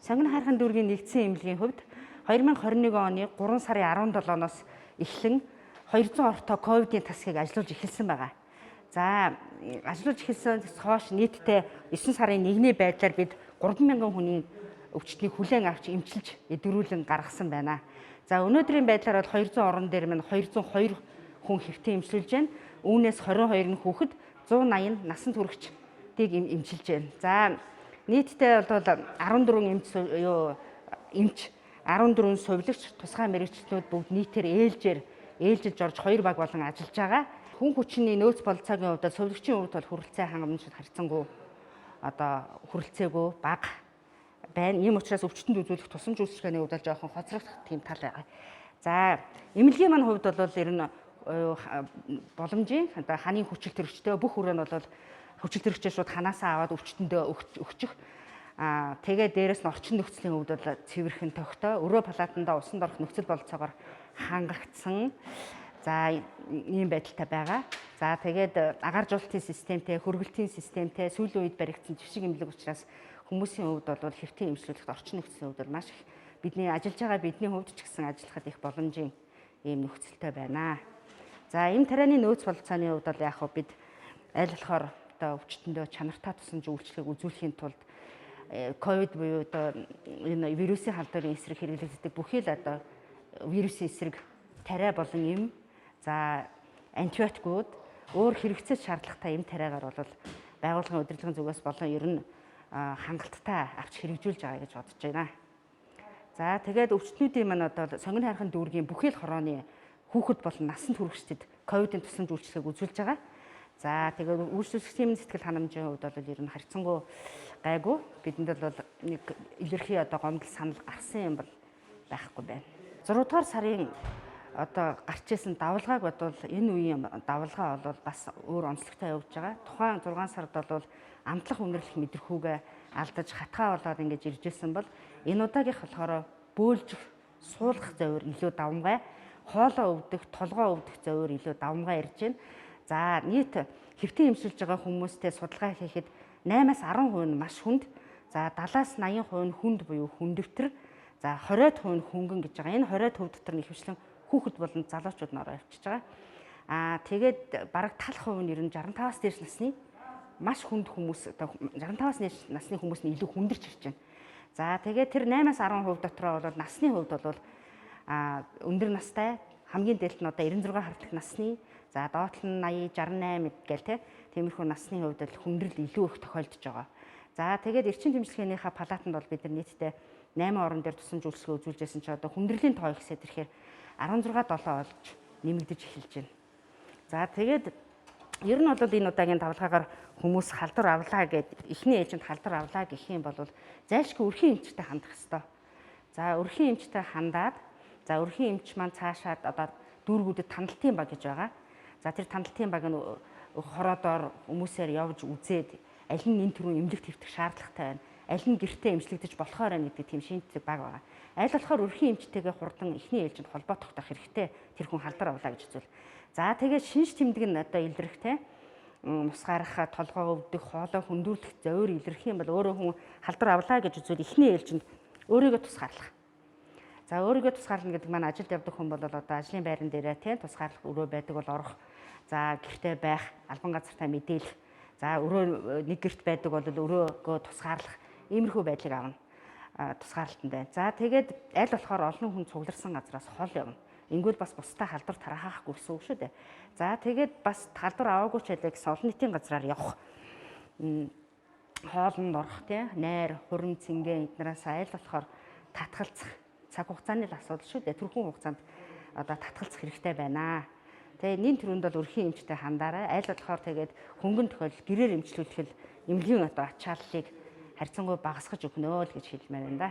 Сонгино хайрхан дүүргийн нэгдсэн эмнэлгийн хувьд 2021 оны 3 сарын 17-ноос эхлэн 200 ортой ковидын тасгийг ажиллуулж эхэлсэн байгаа. За, ажиллуулж эхэлсэн хойш нийтдээ 9 сарын 1-ний байдлаар бид 3000 хүний өвчтнийг хүлээн авч эмчилж эдгэрүүлэн гаргасан байна. За, өнөөдрийн байдлаар бол 200 орон дээр минь 202 хүн хэвтэн эмчилж байна. Үүнээс 22 нь хүүхэд, 180 насан туршидыг эмчилж байна. За, нийтдээ бол 14 эмч юу эмч 14 сувилагч, тусгай мэргэжилтнүүд бүгд нийтээр ээлжээр ээлжилж орж 2 баг болон ажиллаж байгаа. Хүн хүчний нөөц бололцоогийн хувьд сувилагчийн хувьд бол хүрэлцээ хангамж харьцангуй одоо хүрэлцээгүй бага байна. Ийм учраас өвчтөнд үзүүлэх тусламж үйлчилгээний хувьд бол жоохон хоцрогдох тийм тал байгаа. За, эмнэлгийн маань хувьд бол ер нь боломжийн одоо ханын хүчил төрөгчтэй бүх хүрээ нь бол хүчил төрөгчөө шууд ханаасаа аваад өвчтөндөө өгчих. Аа, тэгээ дээрэс нь орчин нөхцөлийн хувьд бол цэвэрхэн тогтоо өрөө палатанда усанд орох нөхцөл бололцоогоор хангагдсан. За, ийм байдалтай байгаа. За, тэгээд агааржуулалтын системтэй, хөргөлтийн системтэй, сүүлийн үед баригдсан жишг эмнэлэг учраас хүмүүсийн хувьд бол хэвтэн эмчлүүлэхэд орчин нөхцөлийн хувьд бол маш их бидний ажиллаж байгаа бидний хувьд ч гэсэн ажиллахад их боломжийн ийм нөхцөлтэй байна. За, эм тарианы нөөц бололцооны хувьд бол яг хөө бид аль болохоор одоо өвчтөндөө чанартай тусламж үйлчлэгийг үзүүлэхийн тулд ковид буюу одоо энэ вирусын халдварын эсрэг хэрэглэгддэг бүхий л одоо вирусын эсрэг тариа болон эм, за, антибиотикууд, өөр хэрэгцээ шаардлагатай эм тариагаар бол байгууллагын удирдлагын зүгээс болон ер нь хангалттай авч хэрэгжүүлж байгаа гэж бодож байна. За, тэгээд өвчтнүүдийн маань одоо сонгино хайрхан дүүргийн бүхий л хорооны хүүхэд болон насан туршидад ковидын тусламж үйлчилгээг үзүүлж байгаа. За, тэгээд үйлчлэгчдийн сэтгэл ханамжийн хувьд бол ер нь харьцангуй гайгүй. Бидэнд бол нэг илэрхий одоо гомдол санал гарсан юм бол байхгүй байна. 6 дугаар сарын одоо гарч исэн давалгааг бодвол энэ үеийн давалгаа бол бас өөр онцлогтой явж байгаа. Тухайн 6 сард бол амтлах үнэрлэх мэдрэхүүгээ алдаж хатгаа болоод ингэж ирж исэн бол энэ удаагийнх болохоор бөөлжих, суулгах зовир илүү давамгай, хоолоо өвдөх, толгоо өвдөх зовир илүү давамгай ирж байна. За, нийт хэвтэн эмчилж байгаа хүмүүстэй судалгаа хийхэд 8-аас 10% нь маш хүнд, за 70-аас 80% нь хүнд буюу хүндөвтөр, за 20% нь хөнгөн гэж байгаа. Энэ 20% дотор нь ихэвчлэн хүүхэд болон залуучууд нь ороо явчихж байгаа. Аа, тэгээд бараг тал хувь нь ер нь 65-аас дээш насны маш хүнд хүмүүс, одоо 65-аас дээш насны хүмүүс нь илүү хүндэрч ирж байна. За, тэгээд тэр 8-аас 10% дотроо бол насны хувьд бол өндөр настай хамгийн дээлт нь одоо 96 хүртэлх насны, за доотлол нь 80, 68 гэл те, тиймэрхүү насны хувьд бол хүндрэл илүү их тохиолдож байгаа. За, тэгээд эрчим тэмцэлгээнийхээ палатанд бол бид нар нийтдээ 8 орон дээр тусламж үйлчилгээ үзүүлж байсан чи одоо хүндрэлийн тоо ихсээд ирэхээр 16 7 болж нэмэгдэж эхэлж байна. За, тэгээд ер нь бол энэ удаагийн давлгаагаар хүмүүс халдвар авлаа гэд эхний ээлжинд халдвар авлаа гэх юм бол зайлшгүй өрхийн эмчтэй хандах ёстой. За, өрхийн эмчтэй хандаад, за, өрхийн эмч маань цаашаад одоо дүүргүүдэд таналтын баг гэж байгаа. За, тэр таналтын баг нь хороодоор хүмүүсээр явж үзээд аль нь энэ түрүүн эмнэлэгт хэвтэх шаардлагатай байна, аль нь гэртээ эмчлэгдэж болохоор байна гэдэг тийм шинжлэх баг байгаа. Аль болохоор өрхийн эмчтэйгээ хурдан эхний ээлжинд холбоо тогтоох хэрэгтэй, тэр хүн халдвар авлаа гэж үзвэл. За, тэгээд шинж тэмдэг нь одоо илэрх те, ус гарах, толгоо өвдөх, хоолой хүндүрлэх зовир илэрх юм бол өөрөө хүн халдвар авлаа гэж үзвэл эхний ээлжинд өөрийгөө тусгаарлах. За, өөрийгөө тусгаарлана гэдэг маань ажилд явдаг хүн бол одоо ажлын байран дээрээ тийм тусгаарлах өрөө байдаг бол орох. За, гэртээ байх, албан газартаа мэдээлэх. За, өрөө нэг гэрт байдаг бол өрөөгөө тусгаарлах иймэрхүү байдлыг авна. Тусгаарлалтанд байна. За, тэгээд аль болохоор олон хүн цугларсан газараас хол явна. Ингүүл бас бусдаа халдвар тараахаахгүй гэсэн үг шүү дээ. За, тэгээд бас халдвар аваагүй ч байлаа гэсэн олон нийтийн газраар явах. Хоолнд орох тий, найр, хурим, цэнгэ эднээс аль болохоор татгалзах цаг хугацааны л асуудал шүү дээ. Түрхүүн хугацаанд одоо татгалзах хэрэгтэй байна. Тэгээ нин төрөнд бол өрхийн эмчтэй хандаарай. Аль болохоор тэгээд хөнгөн тохиолдолд гэрээр эмчлүүлэх л эмнэлгийн одоо ачааллыг харьцангуй багасгаж өгнө л гэж хэлмээр байна да.